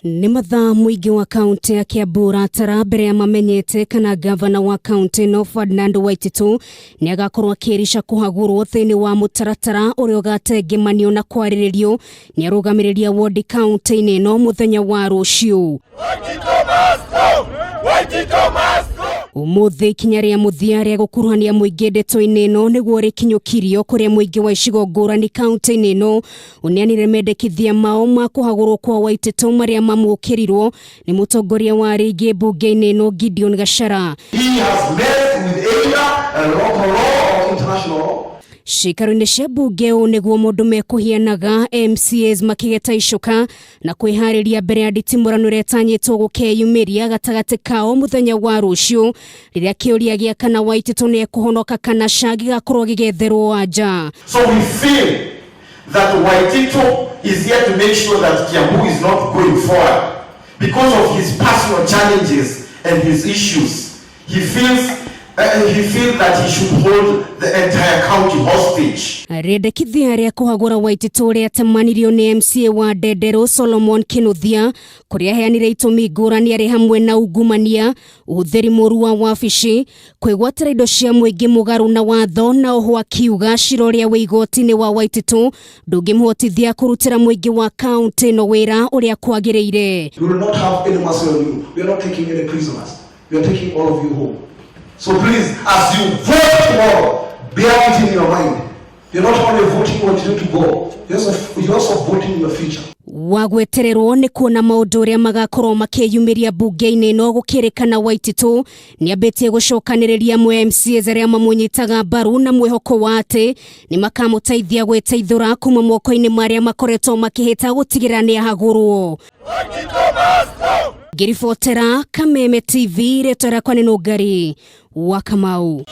Nĩ mathaa mũingĩ wa kaũntĩ ya Kiambu ũratara mbere ya mamenyete kana gavana wa kaũntĩ ĩno Ferdinand Waititu nĩ agakorwo akĩĩrica kũhagũrwo thĩinĩ wa mũtaratara ũrĩa ũgatengemanio na kwarĩrĩrio nĩ arũgamĩrĩri a wondi kaũntĩ-inĩ ĩno mũthenya wa rũciũ. Ũmũthĩ ikinya rĩa mũthia rĩa gũkuruhania mũingĩ ndeto-inĩ ĩno nĩguo rĩkinyũkirio kũrĩa mũingĩ wa icigo ngũrani kaũntĩ-inĩ ĩno ũneanire mendekithia mao ma kũhagũrwo kwa Waitĩtũ marĩa mamũkĩrirwo nĩ mũtongoria wa rĩngĩ mbunge-inĩ ĩno Gideon Gachara. He has messed with either a local law or international law. Ciikaro-inĩ cia mbunge ũũ nĩguo mũndũ mekũhianaga MCAs makĩgeta icoka na kwĩharĩria mbere ya nditimũrano ĩrĩa ĩtanyĩtwo gũkeyumĩria gatagatĩ kao mũthenya wa rũciũ rĩrĩa kĩũria gĩa kana Waitĩtũ nĩ ekũhonoka kana ca gĩgakorwo gĩgĩetherwo anja. So we feel that Waititu is here to make sure that Kiambu is not going forward because of his personal challenges and his issues. He feels that he should hold the entire county hostage. Rĩendekithia rĩa kũhagũra Waitĩtũ rĩatemanirio nĩ MCA wa Ndenderũ Solomon Kinuthia kũrĩa aheanire itũmi ngũrani arĩ hamwe na ungumania, ũhũthĩri mũru wa wabici, kwĩgwatĩra indo cia mũingĩ mũgarũ na watho na oho akiuga cira ũrĩa wĩ igoti-inĩ wa Waitĩtũ ndũngĩmũhotithia kũrutĩra mũingĩ wa kaũntĩ ĩno wĩra ũrĩa kwagĩrĩire. We will not have any mercy on you. We are not taking any prisoners. We are taking all of you home. So please, as you vote tomorrow, bear it in your mind. You're not only voting what you to go, you're also voting your future. Wa gwetererwo nĩ kuona maũndũ ũrĩa magakorwo makĩyumĩria mbunge-inĩ ĩno gũkĩrĩkana Waitĩtũ nĩ ambĩtie gũcokanĩrĩria amwe MCAs arĩa mamũnyitaga mbaru na mwĩhoko wa atĩ nĩ makamũteithia gwĩteithũra kuma moko-inĩ marĩa makoretwo makĩhĩta gũtigĩrĩra nĩ ahagũrwo. Ngĩribotera Kameme TV, rĩtwa rĩakwa nĩ Nũngari wa Kamau.